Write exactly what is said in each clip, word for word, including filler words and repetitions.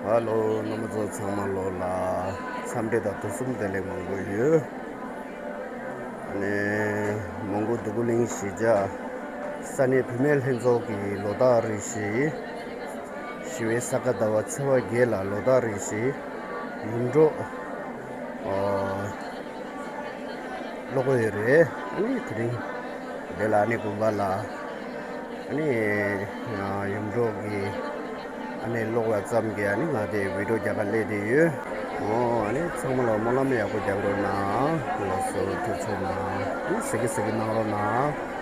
ཧ་ལོ། རྣམ་པ་ཚོ་ཚང་མ་ལོ་ལ་འཚམས་འདྲི་དང་དུས་གསུམ་བདེ་ལེགས་མང་པོ་ཡོད། ཨ་ནི་མོན་གྷོ་འདུ་གུ་གླིང་གཞིས་ཆགས་ས་གནས་བུད་མེད་ལྷན་ཚོགས་ཀྱི་ལོ་རྟགས་རེ་བཞིན། ཞི་བའི་ས་ག་ཟླ་བ་ཚེས་པ་བརྒྱད་ལ་ལོ་རྟགས་རེ་བཞིན་ཡོམ་འབྲོག་ཨ། ཀློག་གི་ཡོད་རེད། ཨ་ནི་དེ་རིང་འདི་ལ་ཨ་ནི་དགོན་པ་ལ་ཨ་ནི་ཡོམ་འབྲོག་གི་ཨ་ནི་ཀློག་པ་ཙམ་གྱིས་ཨ་ནི་ང་དེ་བི་ཌིའོ་རྒྱག་ག་སླེབས་བསྡད་ཡོད། འོ་ཨ་ནི་ཚང་མ་ལ་སྨོན་ལམ་ཡག་པོ་རྒྱབ་རོགས་གནང་། ལགས་སོ། ཐུགས་རྗེ་གནང་། ཨ་ནི་གཟིགས་གཟིགས་གནང་རོགས་གནང་།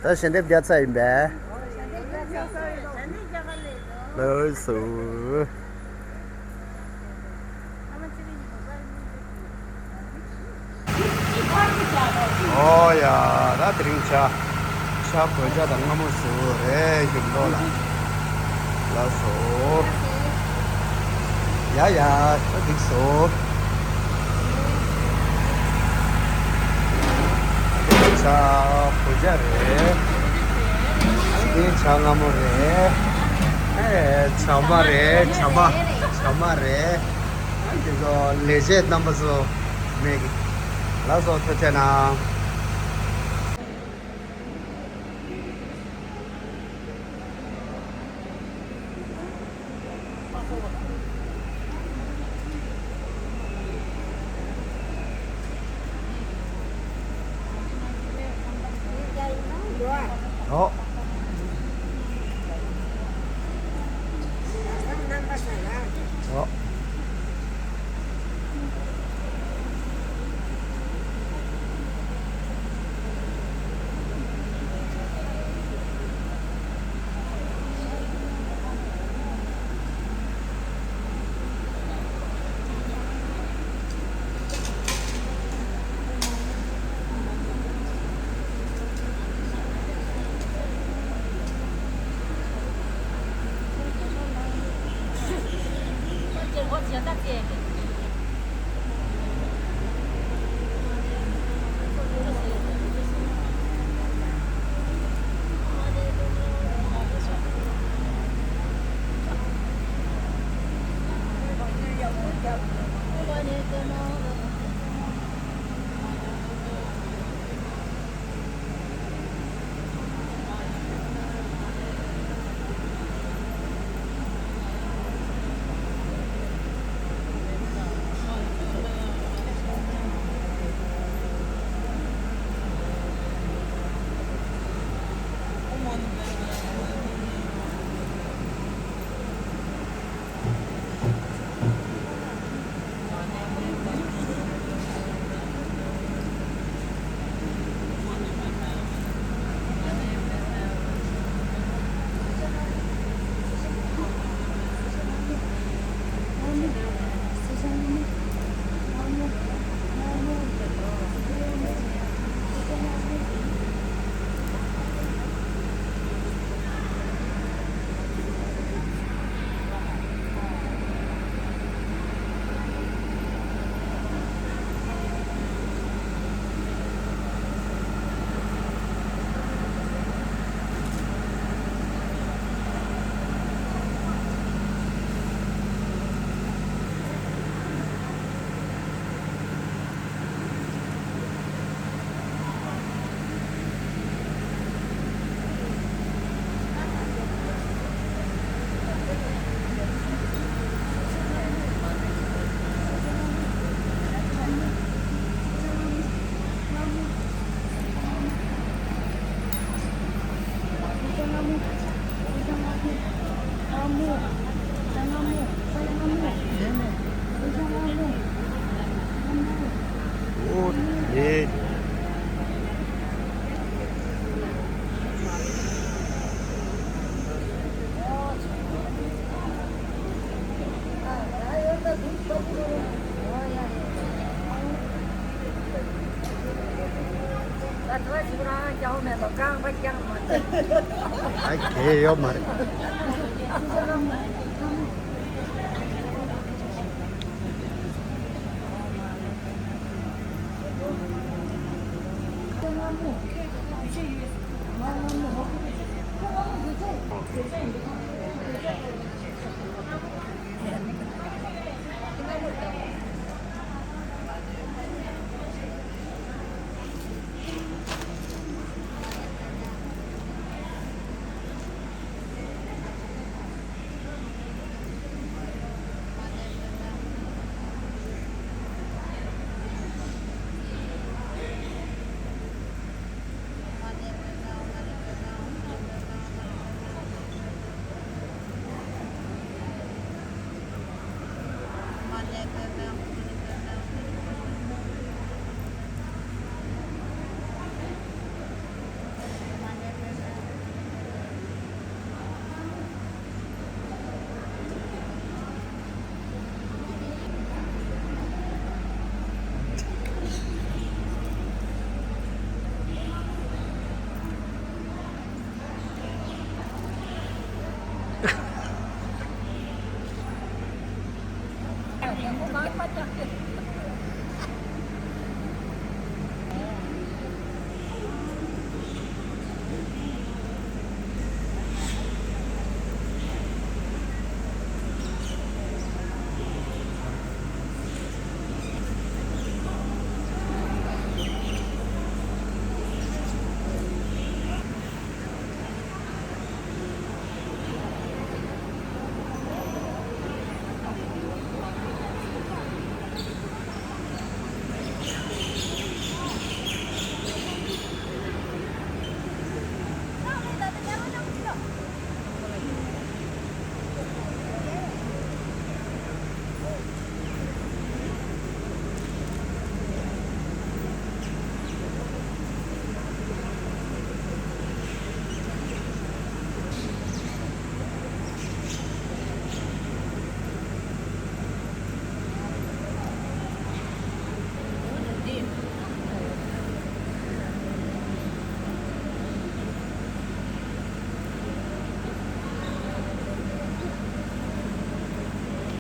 ད་ཞལ་འདེབས་རྒྱག་ཚར་ཡིན་པས། ལགས་སོ། ཨོ་ཡ། ད་དེ་རིང་ཇ། ཇ་བོད་ཇ་དང་མངར་མོ་བཟོས་རེད། ཡོམ་འབྲོག་ལ། ལགས་སོ། ཡ་ཡ། ད་འགྲིག་སོང་། ས་བོད་ཇ་རེད། འདི་ཇ་མངར་མོ་རེད། ཨེ་ཇ་མ་རེད། ཇ་མ་ཇ་མ་རེད། ཨ་འདི་ཚོ་ལས་བྱེད་རྣམ་པ་ཚོ་མེད་གི། ལགས་སོ་ཐུགས་རྗེ་གནང་། ཨོ། ཨོ། ད་གལ་ཡོད་མ་རེད།